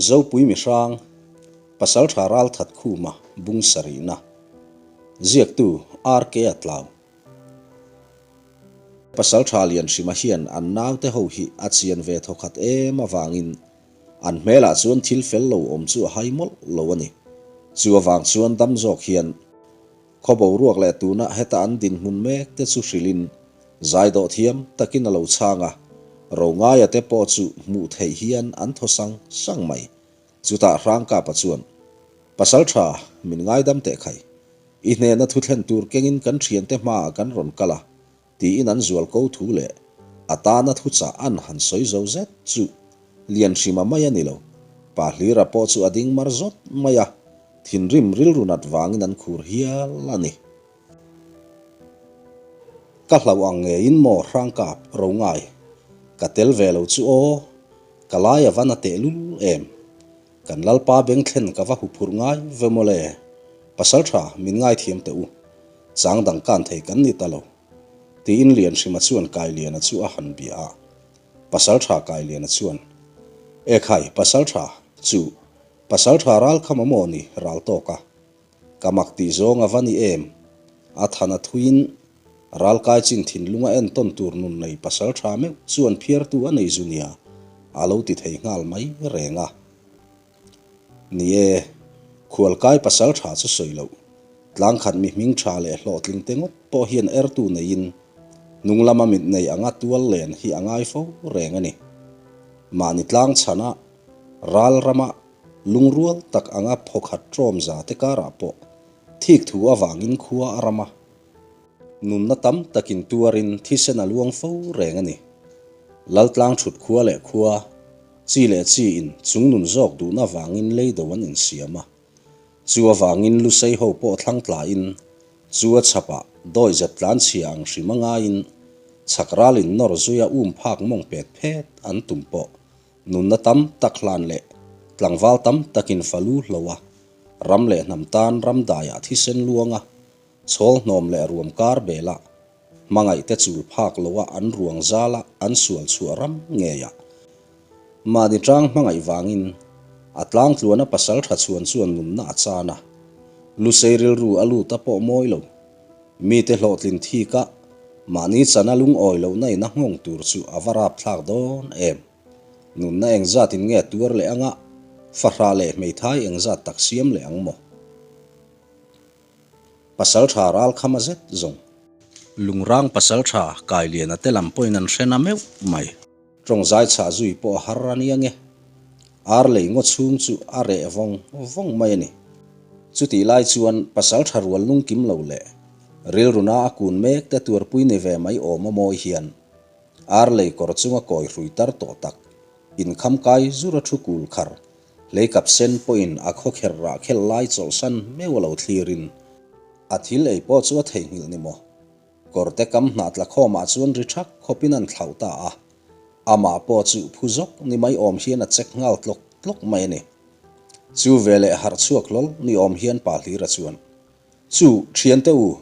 Zopui mihrang, Pasaltha Ralthat Khuma bung sarihna, Ziaktu RK a tlau. Pasaltha Lianhrima hian an naute ho hi a chian ve thawkhat em avangin an hmelah chuan thil fel lo awm chu a hai mawlh lo a ni. Chu avang chuan dam zawk hian Khaw boruak leh tuna heta an dinhmun mek te chu hrilhin zai dawh thiam takin a lo chhang a, Rongaia te pawh chu hmuh theih hian an thaw sang sang mai. Chutah Hrangkapa chuan, Pasal tha, min ngaidam teh khai. I hnena thu thlen tur kengin kan thiante hmaah kan rawn kal a, Tiin an zual ko thu leh a tana thuchah an han sawi zo zet chu Lianhrima mai a ni lo. Pa Hlira pawh chu a ding mar zawt mai a, thinrim rilru nat vangin an khur hial a ni. Ka hlauh ang ngeiin maw Hrangkap ro ngai ka tel ve lo chu aw, ka lai a va na tehlul em. Kan Lalpa beng thlen ka va huphurh ngai ve mawle. Pasaltha min ngaithiam teh u. Chang dang kan thei kan ni ta lo. Tiin Lianhrima chuan Kailiana chu a han bia a. Pasaltha Kailiana chuan, E khai, Pasaltha chu Pasaltha ral kha maw ni ral tawk a? Ka mak tih zawng a va ni em? A than a thuiin ral kai chin thinlung a entawn tur nun nei Pasaltha meuh chuan phiartu a nei zu nia a lo ti thei nghal mai reng a. Ni e, khualkai pasal tha chu sawi loh. Tlangkhat mi hming tha leh hlawhtling te ngawt pawh hian ertu neiin hnung lama mit nei anga tual len hi a ngai fo reng a ni. Mahni tlang chhana ral rama lungrual tak anga phawkhat ṭawm za te karah pawh thik thu avangin khua a ram a. Nunna tam takin tuarin thisen a luang fo reng a ni. Laltlang thut khua leh khua, chi leh chi in chung nun zawk duhna vangin leido an insiam a. Chu avangin Lusei ho pawh thlang tlain chu a chhapah dawizep tlanchhia ang hrim a ngaiin chhak ralin nawr zuia um phak mawng pet phet an tum pawh nunna tam tak hlan leh tlangval tam takin falu hlo a, ram leh hnam tan ram daiah thisen luang a, Chhawl hnawm leh ruam kar bela hmangaihte chul phak loa an ruang zala an sual chhuah ram ngeiah mahni tang hmangaih vangin a tlangtluana pasal tha chhuan chuan nunna a chan a, Lusei rilru a lut a pawh mawi lo. Mite hlawhtlin thika mahni chana lungawi lohna in a nghawng tur chu a va rapthlak dawn em. Nunna engzat in nge tuar leh anga fahrah leh hmeithai engzat tak siam leh ang maw? Pasaltha ral khama zet zawng. Lungrang pasaltha Kailiana te lam pawhin an hre na meuh mai. Tawng zai chhah zui pawh a har a nia nge. Ar lei ngaw chhung chu a reh vawng vawng mai a ni. Chutih lai chuan pasaltha rual lungkim lo leh rilruna a kun mek te tuarpui ni ve mai awm a mawi hian ar lei kawr chunga kawi hrui tar tawh tak inkham kai zura thu kul khar Leikap sen pawhin a khawkherh rah khel lai chawlhsan meuh a lo thlirin a thil ei pawh chu a theihnghilh ni maw? Kawrte kam hnah tla khawmah chuan ri thak khawpin an thlauh ta a, amah pawh chu phu zawk ni mai awm hian a chek nghal tlawk tlawk mai a ni. Chu veleh harh chhuak hlawl ni awm hian Pa Hlira chuan, Chu, thiante u,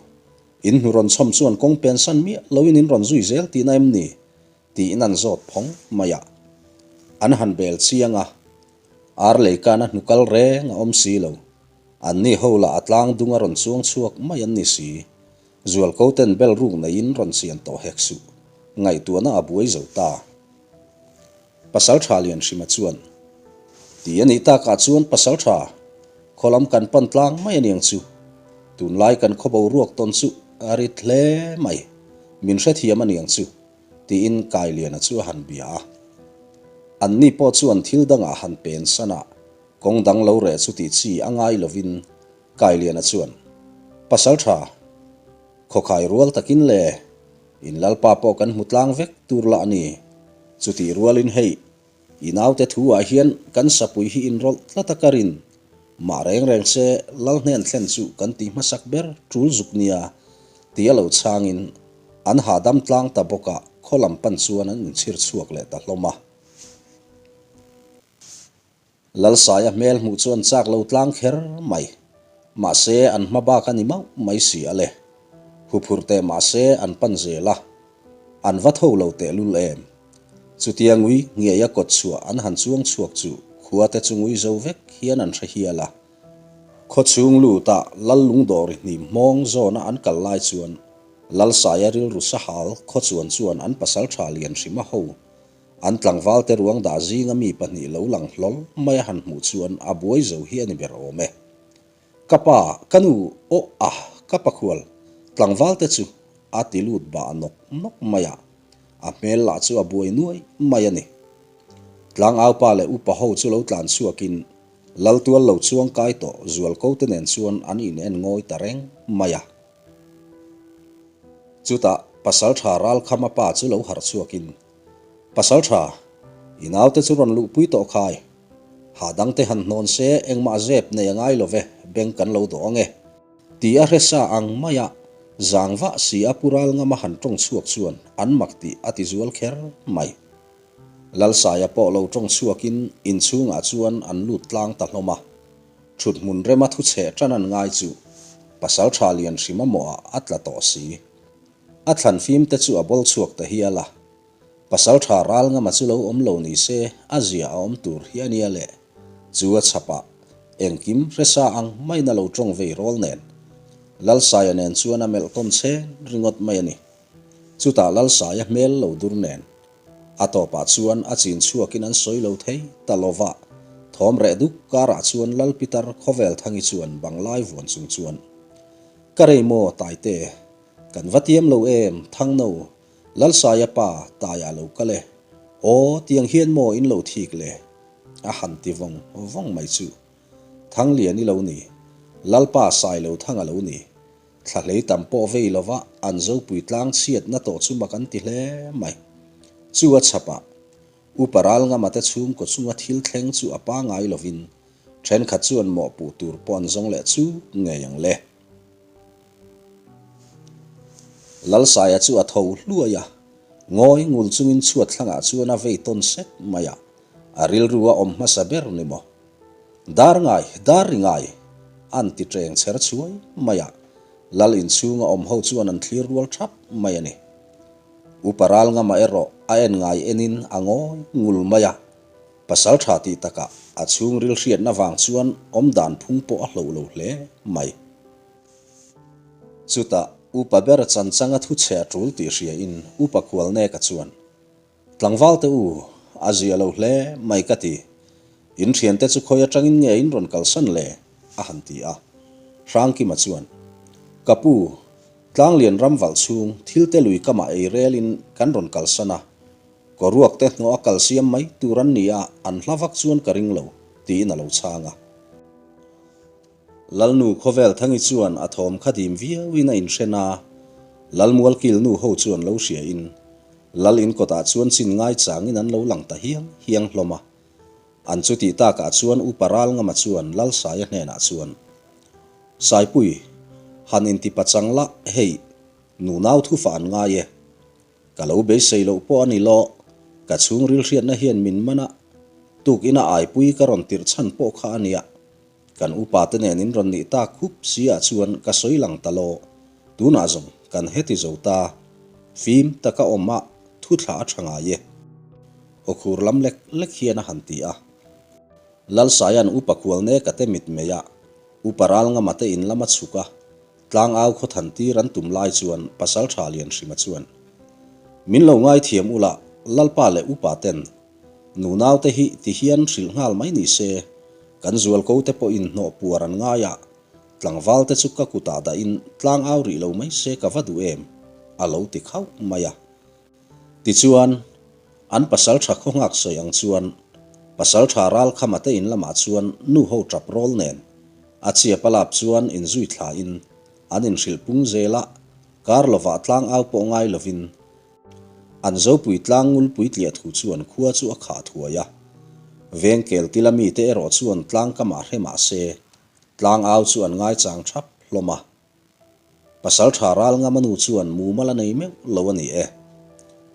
in hnu rawn chhawm chuan kawng pensan miah loin in rawn zui zel tihna em ni? Tiin an zawt phawng mai a. An han bel chiang a, ar lei kan a hnu kal reng a awm si lo. Anni ho lah a tlang dung a rawn chuang chhuak mai an ni si. Zualko ten bel ruk neiin rawn chian tawh hek suh. Ngaihtuahna a buai zo ta. Pasaltha Lianhrima chuan, Ti a nih takah chuan Pasaltha, khaw lam kan pan tlang mai a niang chu. Tunlai kan khaw boruak tawn chu a rit hle mai. Min hrethiam a niang chu. Tiin Kailiana chu a han bia a. Anni pawh chuan thil dangah han pen san a, kawng dang lo reh chu tih chi a ngai lovin Kailiana chuan, Pasaltha, khawkhai rual takin le, in lalpa pawh kan hmu tlang vek tur lah a ni. Chutih rualin hei, I naute thu ah hian kan sapui hi inrawlh tlat a ka rin. Mah reng reng se lal hnen thlen chu kan tih hmasak ber tul zuk nia ti a lo chhangin an hahdam tlang ta bawk a, khaw lam pan chuan an inchhir chhuak leh ta hlawm a. Lalsaia hmel hmuh chu an chak lo tlang kher mai. Mahse an hma bak a ni mauh mai si a le. Huphurh teh mahse an pan zel a, an va tho lo tehlul em. Chutia ngui ngeia kawt chhuah an han chuang chhuak chu Khua te chu ngui zo vek hian an hre hial a. Khaw chhung luta Lal Lungdawri hnim hmawng zawna an kal lai chuan Lalsaia rilru sahal khaw chuan chuan an pasaltha lian hrima ho an tlangval te ruang dah zinga mi pahnih lo lang hlawl mai a han hmuh chuan a buai zo hi a ni ber awm e. Ka pa, ka nu, aw ah, ka pakhual, tlangval te chu a ti lut bah nawk nawk mai a, a hmel lah chu a buai nuai mai a ni. Tlangaupa leh upa ho chu lo tlan chhuakin Laltual lo chuang kai tawh zualko te nen chuan an in en ngawi ta reng mai a. Chutah Pasaltha Ralkhama pa chu lo harh chhuakin, Pasaltha, i naute chu rawn luhpui tawh khai. Hahdang te han hnawn se engmah zep nei a ngai lo ve, beng kan lo dawh ang e. Ti a hre sa ang mai a, zang vah si a Pu Ralngama han tawng chhuak chuan an mak tih a ti zual kher mai. Lalsaia pawh lo tawng chhuakin inchhungah chuan an lut tlang ta hlawm a. Thut hmun rema thu chheh tan an ngai chu Pasaltha lian hrim a mawhah a tla tawh si. A thlan fim te chu a bawl chhuak ta hial a. Pasaltha ral ngama chu lo awm lo ni se a zia a awm tur hi a nia le. Chu a chhapah engkim hresa ang maiin a lo tawng vei rawl nen. Lalsaia nen chuan a melh tawn chhen ringawt mai a ni. Chutah Lalsaia hmel lo dur nen A tawpah chuan a chin chhuakin an sawi lo thei ta lo va, thawm reh duk karah chuan Lal Pitar khawvel thangi chuan banglai vuan chung chuan, Ka rei maw Taite, kan va tiam lo em Thangno, Lalsaia pa Taia lo kal e, aw tiang hian maw in lo thik le? a han ti vawng vawng mai chu. Thanglian i lo ni, Lalpa Sailo Thanga lo ni, Thla hlei tam pawh vei lova an zopui tlang chhiatna tawh chu mak an ti hle mai. Chu a chhapah, Upa Ralngama te chhungkaw chunga thil thleng chu a pangai lovin thenkhat chuan mawhpuh tur pawh an zawng leh chuk ngei ang le. Lalsaia chu a tho hluai a, ngawi ngul chungin chhuat thlangah chuan a vei tawn sek mai a, a rilru a awm hmasa ber ni maw? Dar ngai, dar ri ngai, an ti ṭeng chher chhuai mai a, Lal inchhunga awm ho chuan an thlir rual ṭhap mai a ni. Upa Ralngama erawh a en ngai enin a ngawi ngul mai a, pasal ṭha tih takah a chhungril hriatna vang chuan awm dan phung pawh a hloh lo hle mai. Chutah Upa ber chanchanga thu chhe a ṭul tih hriain Upa Khualneka chuan, Tlangval te u, a zia lo hle mai ka ti. In thiante chu khawi atangin nge in rawn kalsan le? a han ti a. Hrangkima chuan, Ka pu, Tlanglian ram valh chhung thil te lui kamah ei relin kan rawn kalsan a, kawruak te hnawh a kal siam mai tur an ni a, an hla vak chuan ka ring lo, tiin a lo chhang a. Lalnu Khawvel Thangi chuan a thawm kha dim viauin a inhren a, Lalmualkil nu ho chuan lo hriain Lal in kawtah chuan chin ngai changin an lo lang ta hiang hiang hlawm a. An chutih takah chuan Upa Ralngama chuan Lalsaia hnenah chuan, Saipui, han inti pachang la, hei, nunau thufa an ngai e. Ka lo beisei loh pawh a ni lo, ka chhungril hriatna hian min man a, tukina aipui ka rawn tirh chhan pawh kha a nia. Kan upa te nen in rawn nih tak khup si ah chuan ka sawi lang ta lo, tunah zawng kan heti zo ta, fim taka awm a thu thla a tha ngai e. Aw khur lam lek lek hian a han ti a. Lalsaia'n upa Kualneka te mit mei a, upa Ralngama te in lam a chhuk a, tlangau khaw than tir an tum lai chuan Pasaltha Lianhrima chuan, Min lo ngaithiam ula, Lalpa leh upa ten Nunau te hi ti hian hrilh nghal mai ni se, kan zualko te pawhin hnawh puar an ngai a, tlangval te chu ka kutah dahin tlang au rih lo mai se ka va duh em? a lo ti khauh mai a. Tichuan, an pasal tha khaw nghak sawi ang chuan pasal tha ral khama te in lamah chuan nu ho tap rawl nen a chiap a lap chuan inzui thlain an inhrilh pung zel a, kar lovah tlang au pawh ngai lovin An zopui tlang ngulpui tliah thu chuan khua chu a khah thuai a. Veng kel tila mite erawh chuan tlang kamah hre mah se, tlang au chu an ngaichang thap hlawm a. Pasal tha ral ngama nu chuan mumal a nei meuh lo a ni e.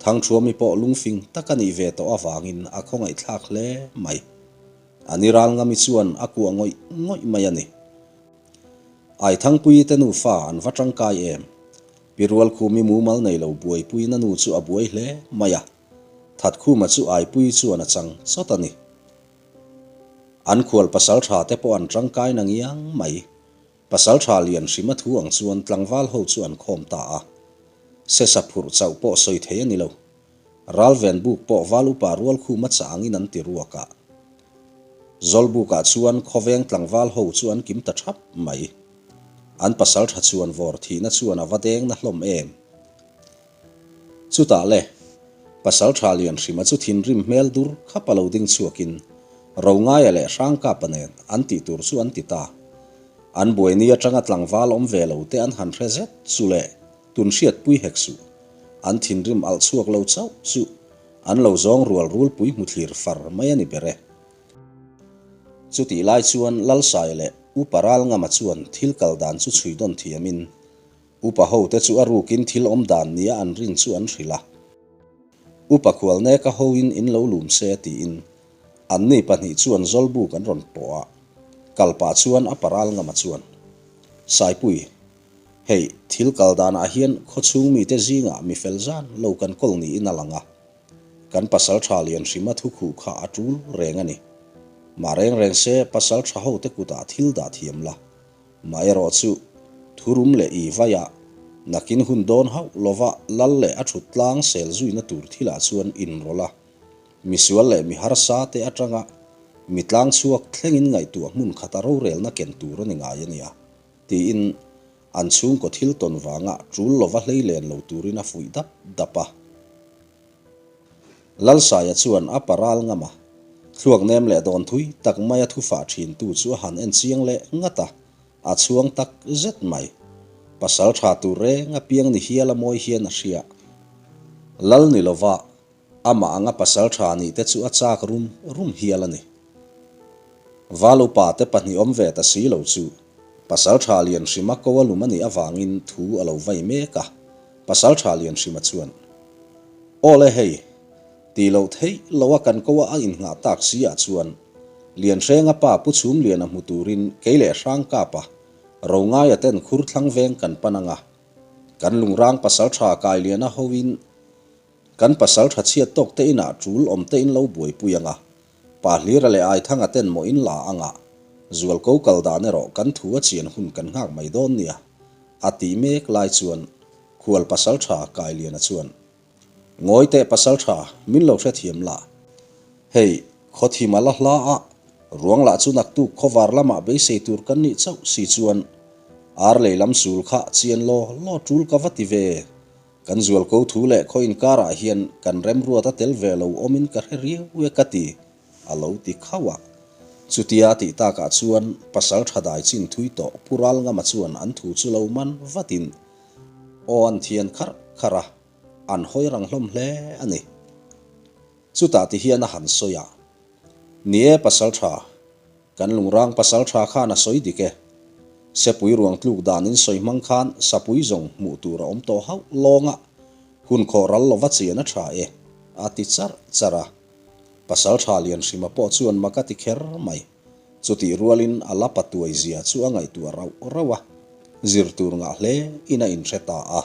Thangthuami pawh lungfing tak a nih ve tawh avangin a khawngaihthlak hle mai. A ni ral ngami chuan a kuah ngawih ngawih mai a ni. Aithangpuii te nufa an va tangkai em? Pi Rualkhumi mumal nei lo buaipuiin a nu chu a buai hle mai a, Thatkhuma chu Aipuii chuan a chang chawt a ni. An khual pasalṭha te pawh an ṭangkai na ngiang mai. Pasalṭha lian hrima thu ang chuan tlangval ho chu an khawm ta a. Sesa phurh chauh pawh sawi thei a ni lo. Ralven buk pawh val upa rualkhuma chah angin an ti ruak a. Zawlbukah chuan khawveng tlangval ho chu an kim ta ṭhap mai. An pasalṭha chuan vawr thihna chuan a va deng na hlawm em? Chutah le, Pasalṭha Lianhrima chu thinrim hmel dur khap a lo ding chhuakin Rongaia leh Hrangkapa nen an tih tur chu an ti ta. An buaini aṭanga tlangval awm ve lo te an han hre zet chu le, tun hriatpui hek suh. An thinrim alh chhuak lo chauh chu an lo zawng rual rulpui hmu thlir far mai a ni ber e. Chutih lai chuan Lalsaia leh Upa Ralngama chuan thil kal dan chu chhui dawn thiamin Upa hote chu a rukin thil awm dan nia an rin chu an hrilh a. Upa Khualneka hoin in lo lum se tiin anni pahnih chuan Zawlbuk an rawn pawh a, kal pah chuan a paral ngama chuan, Saipui, hei thil kal danah hian khawchhung mite zingah mi fel zan lo kan kawl niin a lang a, kan pasal tha lian hrima thu khuh kha a tul reng a ni. Mah reng reng se pasal tha hote kutah thil dah thiam la, Mah erawh chu thurum leh i vaiah nakin hun dawn hauh lova lal leh a thut tlang sel zuina tur thilah chuan inrawlh a, misual leh mi harsa te atanga mi tlang chhuak thlengin ngaihtuah hmun khata rorelna ken tur a ni ngai a nia, tiin an chhungkaw thil tawn vanga tul lova hlei len lo turin a fuih dap dap a. Lalsaia chuan a paral ngam a, thluak nem leh dawn thui tak maia thufah thintu chu a han en chiang leh ngat a, a chhuang tak zet mai. Pasal tha tur reng a piang ni hial a mawi hian a hria. Lal ni lova amah anga pasal tha nih te chu a chak rum rum hial a ni. Val upa te pahnih awm ve ta si lo chu pasal tha lian hrima ko a lum a nih avangin thu a lo vai mek a. Pasalṭha Lianhrima chuan, Aw le hei, ti loh theih loa kan ko a a innghah tak si ah chuan Lianhrenga pa Pu Chhumliana hmu turin kei leh Hrangkapa Rongaia ten khur thlang veng kan pan ang a, kan lungrang pasalṭha Kailiana hoin kan pasalṭha chhiat tawk te inah ṭul awm te in lo buaipui ang a, Pa Hlira leh Aithanga ten maw in la ang a, Zualko kal dan erawh kan thu a chian hun kan nghak mai dawn nia. A tih mek lai chuan khual pasaltha Kailiana chuan, Ngawi teh pasaltha, min lo hrethiam la. Hei, khawthim a la hla a, ruang lah chu naktuk khawvar lamah beisei tur kan nih chauh si chuan ar lei lam sul kha chian law law tul ka va ti ve. Kan zualko thu leh khaw inkarah hian kan remruat a tel ve lo awmin ka hre riau e ka ti. A lo ti khauh a. Chutia a tih takah chuan pasal tha dai chin thui tawh Pu Ralngama chuan an thu chu lo man vatin aw an thian kharh kharh a, an hawi rang hlawm hle a ni. Chutah ti hian a han sawi a, Ni e pasal tha, kan lungrang pasal tha khan a sawi dik e. Sepui ruang tluk dan in sawi hmang khan sapui zawng hmuh tur a awm tawh hauh lawng a, hun khawh ral lova chian a tha e, a ti charh charh a. Pasalṭha Lianhrima pawh chuan mak a ti kher mai. Chutih rualin a la patuai zia chu a ngaihtuah rauh rauh a, zir tur ngah hle in a inhre ta a.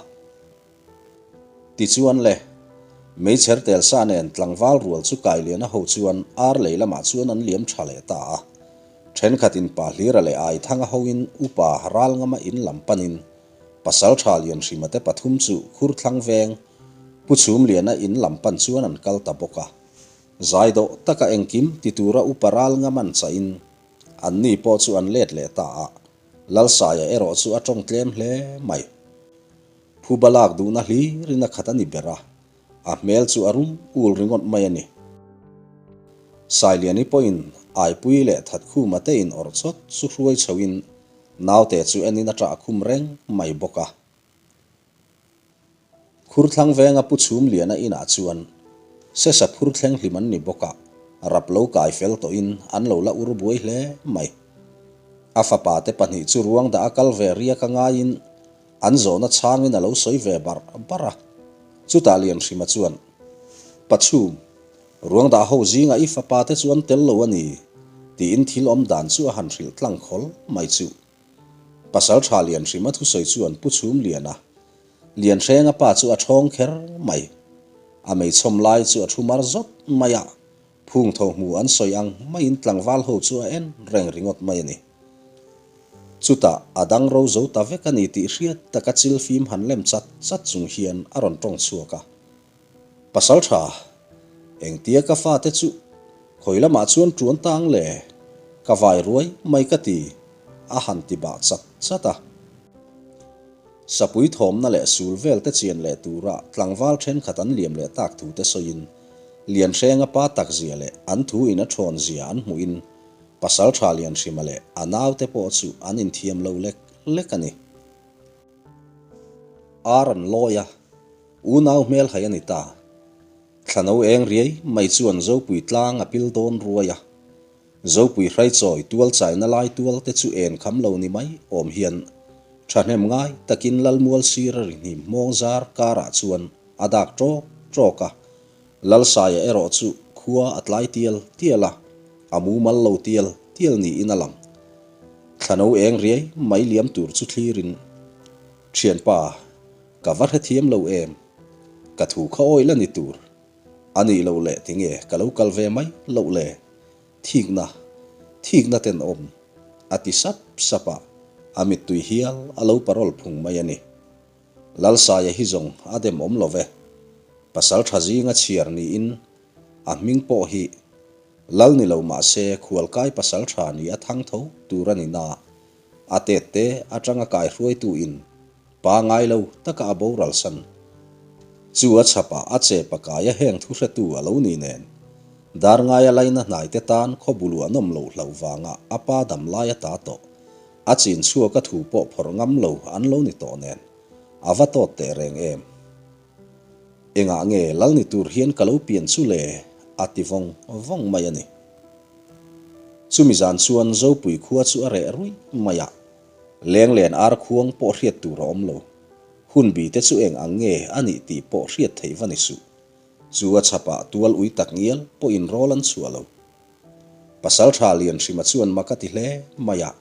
Tichuan le, meichher tel sa nen tlangval rual chu Kailiana ho chuan ar lei lamah chuan an liam ṭha leh ta a. Ṭhenkhatin Pa Hlira leh Aithanga hoin Upa Ralngama in lam panin Pasalṭha Lianhrima te pathum chu Khurthlang veng Pu Chhumliana in lam pan chuan an kal ta bawk a. Zai dawh taka engkim ti tura upa ral ngam an chahin anni pawh chu an let leh ta a, Lalsaia erawh chu a tawng tlem hle mai. Phuba lak duhna hlirin a khat a ni ber a, a hmel chu a rum ul ringawt mai a ni. Sailiani pawhin Aipui leh Thatkhuma te in awrh chawt chu hruai chhoin naute chu enin a ṭah khum reng mai bawk a. Khurthlang venga Pu Chhumliana inah chuan Sesa phur thleng hlim an ni bawk a, rap lo kai fel tawhin an lo la ur buai hle mai. A fapa te pahnih chu ruang dah a kal ve riak a ngaiin an zawhna chhangin a lo sawi ve barh barh a. Chutah Lianhrima chuan, Pa Chhum, ruang dah ho zingah i fapa te chu an tel lo a ni, tiin thil awm dan chu a han hrilh tlang khawl mai chu. Pasal tha Lianhrima thusawi chuan Pu Chhumliana, Lianhrenga pa chu a thawng kher mai. A meichhawm lai chu a thu mar zawt mai a. Phung tho hmu an sawi ang maiin tlangval ho chu a en reng ringawt mai a ni. Chutah a dang ro zo ta vek a ni tih hriat taka chil fim han lem chat chat chung hian a rawn tawng chhuak a. Pasal tha, engtia ka fate chu khawi lamah chuan tuan tang le? Ka vai ruai mai ka ti, a han ti bah chat chat a. Sapui thawmna leh sul vel te chian leh tura tlangval thenkhat an liam leh tak thu te sawiin Lianhrenga pa tak zia leh an thu in a thawn zia an hmuhin Pasal tha Lianhrima leh a naute pawh chu an inthiam lo lek lek a ni. Ar an lawi a, unau hmelhai a ni ta. Thlano eng riai mai chuan Zopui tlang a pil dawn ruai a. Zopui hraichawi tual chaina lai tual te chu en kham lo ni mai awm hian thahnem ngai takin Lalmual sira ri hnim hmawng zar karah chuan a dak ṭawk ṭawk a. Lalsaia erawh chu khua a tlai tial tial a, a mumal lo tial tial niin a lang. Thlano eng riai mai liam tur chu thlirin, Thianpa, ka va hrethiam lo em? Ka thu kha awih la ni tur. A nih loh leh tinge ka lo kal ve mai loh le? Thikna, thikna tenawm, a ti sap sap a, a mittui hial a lo parawl phung mai a ni. Lalsaia hi zawng a dem awm lo ve. Pasal tha zinga chhiar niin a hming pawh hi Lal ni lo mah se khualkai pasal tha ni a thang tho tur a ni na. A tet te atanga kaihruaitu in pa ngai lo taka a boral san. Chu a chhapah a che pakaia heng thu hretu a lo ni nen. Dar ngaia laina hnai te tan khaw buluah nawm loh hlauh vanga a pa dam lai a ta tawh. A chin chhuak a thu pawh phawrh ngam lo an lo ni tawh nen, a va tawt teh reng em? Engah nge lal ni tur hian ka lo pian chu le? a ti vawng vawng mai a ni. Chumi zan chuan Zopui khua chu a reh ruih mai a, lenglen ar khuang pawh hriat tur a awm lo. Hunbi te chu eng ang nge a nih tih pawh hriat theih va ni suh. Chu a chhapah tual ui tak ngial pawhin rawl an chhuah lo. Pasal tha Lianhrima chuan mak a ti hle mai a,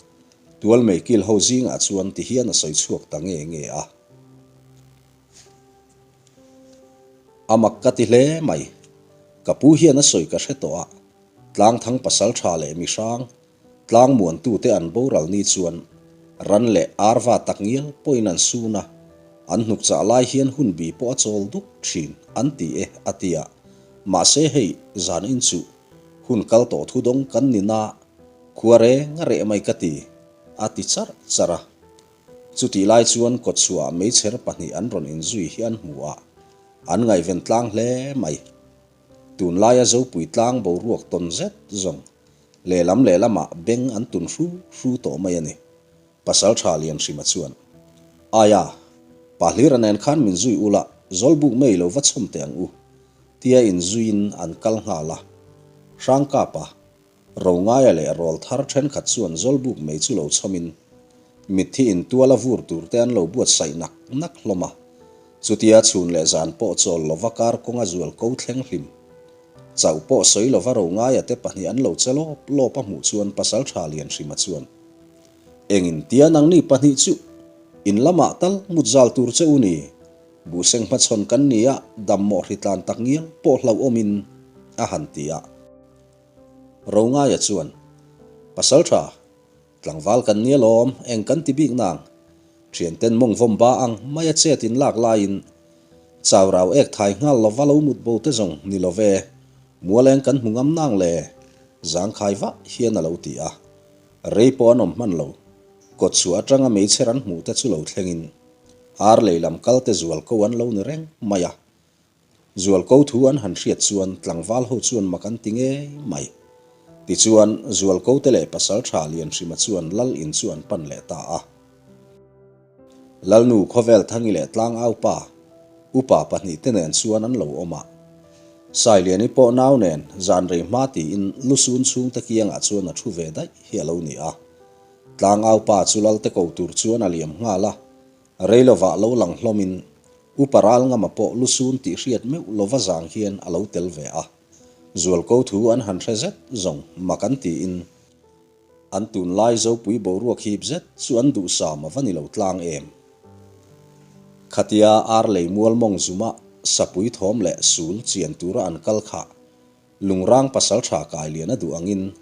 tualmei kil ho zingah chuan ti hian a sawi chhuak ta nge nge a. A mak ka ti hle mai, ka pu hian a sawi ka hre tawh a, Tlangthang pasal tha leh mihrang, tlang muantute an boral ni chuan ran leh arva tak ngial pawhin an sun a, an hnukchah lai hian hunbi pawh a chawl duk thin an ti e a ti a, mahse hei zan in chu Hun kal tawh thu dawng kan ni na, khua reng a reh mai ka ti, a ti charh charh a. Chutih lai chuan kawtchhuah meichher pahnih an rawn inzui hi an hmu a, an ngaihven tlang hle mai. Tunlaia Zopui tlang boruak tawn zet zawng lehlam lehlamah beng an tun hru hru tawh mai a ni. Pasaltha Lianhrima chuan, Aia, Pa Hlira nen khan min zui ula, Zawlbuk mei lo va chhawm teh ang u, tia inzuiin an kal nghal a. Hrangkapa, Rongaia leh Rawlthar thenkhat chuan Zawlbuk mei chu lo chhawmin, mitthi intuala vur turte an lo buatsaih nak nak hlawm a. Chutia chhun leh zan pawh chawl lova kar kawnga zual ko thleng hlim. Chauh pawh sawi lova Rongaia te pahnih an lo che lawp lawp a hmuh chuan Pasaltha Lianhrima chuan, Engin tia nangni pahnih chu in lamah tal mut zal tur che u ni? Buhseng hmachhawn kan ni a, dam mawh hritlan tak ngial pawh hlauhawmin a han ti a. Rongaia chuan, Pasaltha, tlangval kan ni alawm, eng kan ti bik nang? Thianten mawng vawm ba ang maia chet in lak laiin chau rau ek thai nghal lova lo mut bo te zawng ni lo ve, mualeng kan hmu ngam nang le? Zangkhai vah hian a lo ti a. Rei pawh an awm hman lo. Kawtchhuah atanga meichher an hmuh te chu lo thlengin ar lei lam kal te zual ko an lo ni reng mai a. Zual ko thu an han hriat chuan tlangval ho chuan mak an ti ngei mai. Tichuan, zual ko te leh pasal tha Lianhrima chuan lal in chu an pan leh ta a. Lalnu khawvel Thangi leh Tlangau pa, upa pahnihte nen chuan an lo awm a. Sailiani pawh nau nen zan rei hma tiin lusun chhungte kiangah chuan a thu ve daih hi a lo ni a. Tlangau pa chu Lalte ko tur chuan a liam nghal a, rei lovah lo lang hlawmin upa Ralngama pawh lusun tih hriat meuh lova zang hian a lo tel ve a. Zualko thu an han hre zet zawng mak an tiin, An tunlai Zopui boruak hip zet chu an duhsam a va ni lo tlang em? Khatia ar lei mual mawng zuma sapui thawm leh sul chian tura an kal kha. Lungrang pasalṭha Kailiana duh angin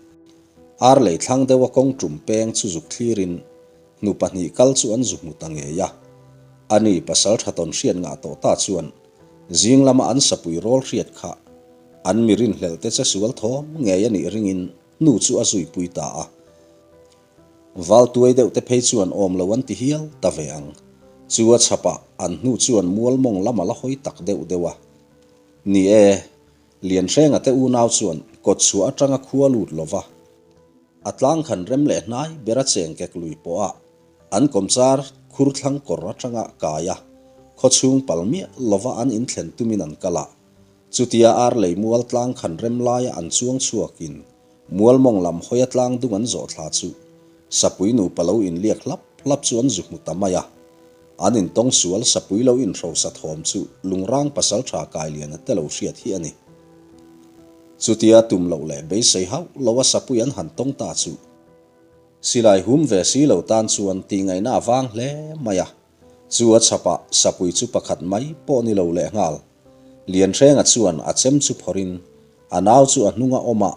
ar lei thlang deuha kawng ṭum peng chu zuk thlirin hnu pahnih kal chu an zu hmu ta ngei a. Ani pasalṭha tawn hriat ngah tawh ta chuan zing lama an sapui rawl hriat kha an mi rinhlelh te che sual thawm ngei a nih ringin hnu chu a zuipui ta a. Val tuai deuh te phei chuan awm lo an ti hial ta ve ang. Chu a chhapah an hnu chuan mual mawng lam a la hawi tak deuh deuh a. Ni e, Lianhrenga te unau chuan kawtchhuah atanga khua lut lo va, a tlang khan rem leh hnai bera cheng kek lui pawh a an kawmchar khur thlang kawr atanga kai a, khawchhung pal miah lova an inthlen tumin an kal a. Chutia ar lei mual tlang khan rem laia an chuang chhuakin Mual mawng lam hawia tlang dung an zawh thla chu Sapui nupa lo inliak hlap hlap chu an zu hmu ta mai a. An intawng sual Sapui lo inhrosa thawm chu Lungrang pasaltha Kailiana te lo hriat hi a ni. Chutia tum loh leh beisei hauh loa Sapui an han tawng ta chu Silai hum ve si lo tan chuan tihngaihna a vang hle mai a. Chu a chhapah Sapui chu pakhat mai pawh ni lo lehnghal. Lianhrenga chuan a chem chu phawrhin a nau chu a hnunga awmah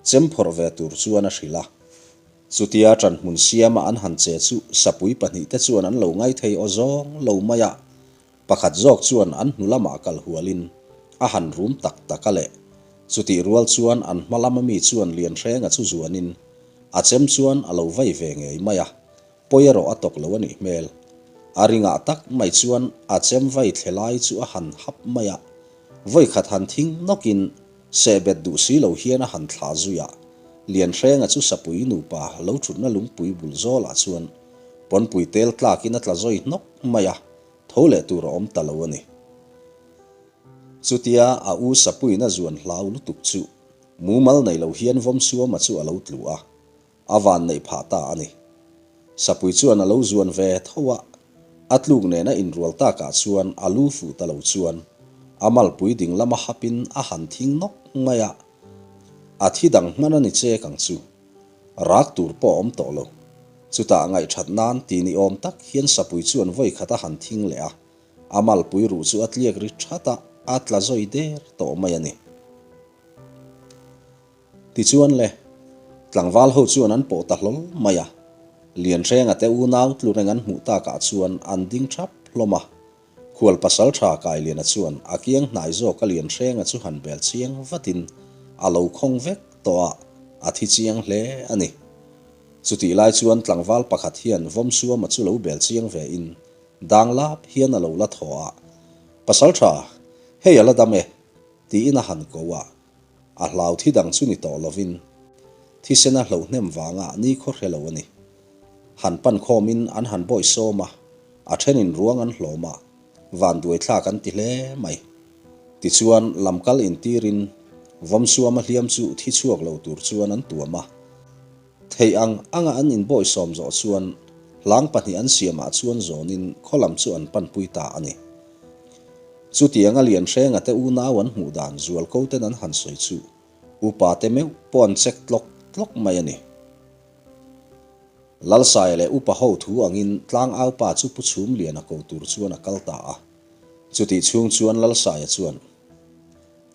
chem phawrh ve tur chuan a hrilh a. Chutia ṭanhmun siama an han che chu sapui pahnihte chuan an lo ngaithei aw zawng lo mai a, pakhat zawk chuan an hnu lamah kal hualin a han rum tak tak a leh. Chutih rual chuan an hma lama mi chuan Lianhrenga chu zuanin a chem chuan a lo vai ve ngei mai a. Pawi erawh a tawk lo a nih hmel. A ringah tak mai chuan a chem vai thle lai chu a han hap mai a, vawi khat han thing nawkin seh bet duh si lo hian a han thlah zui a, Lianhrenga chu Sapui nupa lo thutna lungpui bul zawlah chuan pawnpui tel tlakin a tla zawi hnawk mai a, tho leh tur a awm ta lo a ni. Chutia a u Sapuiin a zuan hlau lutuk chu mumal nei lo hian Vawmsuama chu a lo tlu a, A van neih phah ta a ni. Sapui chuan a lo zuan ve tho a, a tluk nena inrual takah chuan a lu fuh ta lo chuan a malpui ding lama hapin a han thing nawk mai a, a thi dang hman a ni chek ang chu. Rak tur pawh a awm tawh lo. Chutah ngaihthat nan ti ni awm tak hian Sapui chuan vawi khat a han thing leh a, a malpui ruh chu a tliak ri that a, a tla zawi der tawh mai a ni. Tichuan le, tlangval ho chuan an pawh ta hlawl mai a, Lianhrenga te unau tlu reng an hmuh takah chuan an ding thap hlawm a. Khual pasal tha Kailiana chuan a kiang hnai zawk a Lianhrenga chu han bel chiang vatin a lo khawng vek tawh a, a thi chiang hle a ni. Chutih lai chuan tlangval pakhat hian Vawmsuama chu lo bel chiang ve in dang lap hian a lo la thaw a, Pasal tha, hei a la dam e, tiin a han ko a. A hlau thi dang chu ni tawh lovin thisena hloh hnem vanga ni khaw hre lo a ni. Han pan khawmin an han bawi sawm a, a thenin ruang an hlawm a, vanduai thlak an ti hle mai. Tichuan lamkal intirin Vawmsuama hliam chu thi chhuak lo tur chuan an tuam a. Theih ang anga an inbawi sawm zawh chuan hlang pahnih an siamah chuan zawnin khaw lam chu an panpui ta a ni. Chutianga Lianhrenga te unau an hmuh dan zualko ten an han sawi chu upa te meuh pawh an check tlawk tlawk mai a ni. Lalsaia leh upa ho thu angin tlangaupa chu Pu Chhumliana ko tur chuan a kal ta a. Chutih chhung chuan Lalsaia chuan,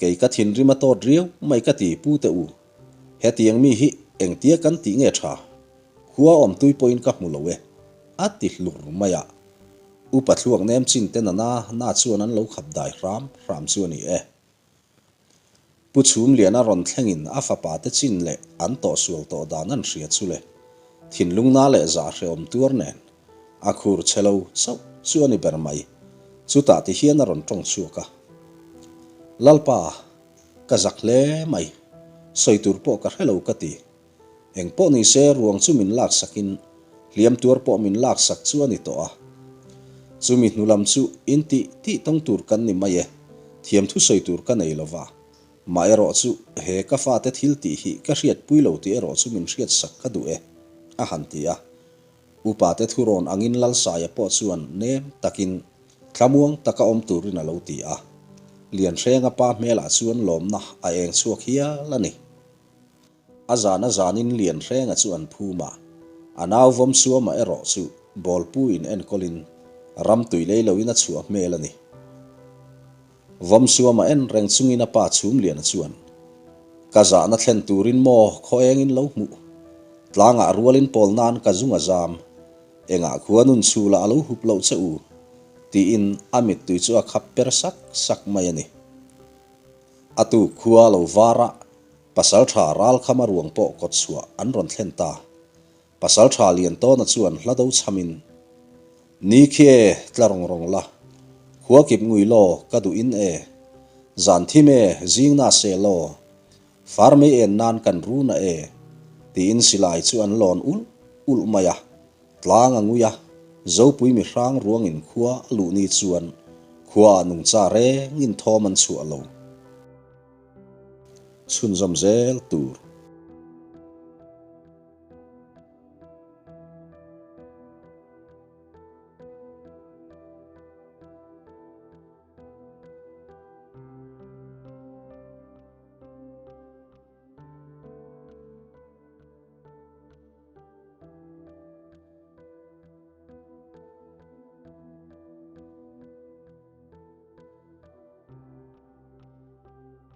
Kei ka thinrim a tawt riau mai ka ti pu te u. Hetiang mi hi engtia kan tih nge tha? Khua awm tui pawhin ka hmu lo e, a ti hlur mai a. Upa thluak nem chin te nana na chuan an lo khap dai hram hram chu a ni e. Pu Chhumliana rawn thlengin a fapa te chin leh an tawhsual tawh dan an hria chu le. Thinlung na leh zah hrehawm tuar nen a khur chhe lo chauh chu a ni ber mai. Chutah ti hian a rawn tawng chhuak a. Lalpa, ka zak hle mai. Sawi tur pawh ka hre lo ka ti. Eng pawh ni se ruang chu min laksakin hliam tuar pawh min laksak chu a ni tawh a. Chumi hnu lam chu in tih tih tawng tur kan ni mai e, thiam thu sawi tur ka nei lo va. Mah erawh chu he ka fate thil tih hi ka hriatpui lo tih erawh chu min hriatsak ka duh e, a han ti a. Upate thurawn angin Lalsaia pawh chuan nem takin thlamuang taka awm turin a lo ti a. Lianhrenga pa hmelah chuan lawmna a eng chhuak hial a ni. A zan a zanin Lianhrenga chu an phum a, a nau Vawmsuama erawh chu bawlpu in enkawlin ram tui lei loin a chhuah hmel a ni. Vawmsuama en reng chungin a pa Chhumliana chuan, Ka zahna thlen turin maw khaw engin lo hmuh? Tlangah rualin pawl nan ka zung a zam. Engah khua nun chhula a lo hup loh che u? Tiin a mittui chu a khap per sak sak mai a ni. A tuk khua lo var a, Pasalṭha Ralkhama ruang pawh kawtchhuah an rawn thlen ta. Pasalṭha Liantawna chuan hla do chhamin, Ni khi e, tla rawng rawng la, khua kip ngui law ka duh in e, zan thim e, zing na se law, far mei en nan kan ru na e, tiin silai chu an lawn ulh ulh mai a, tlang a ngui a, Zopui mihrang ruangin khua a luh ni chuan khuaah nungcha rengin thawm an chhuah lo. Chhunzawm zel tur.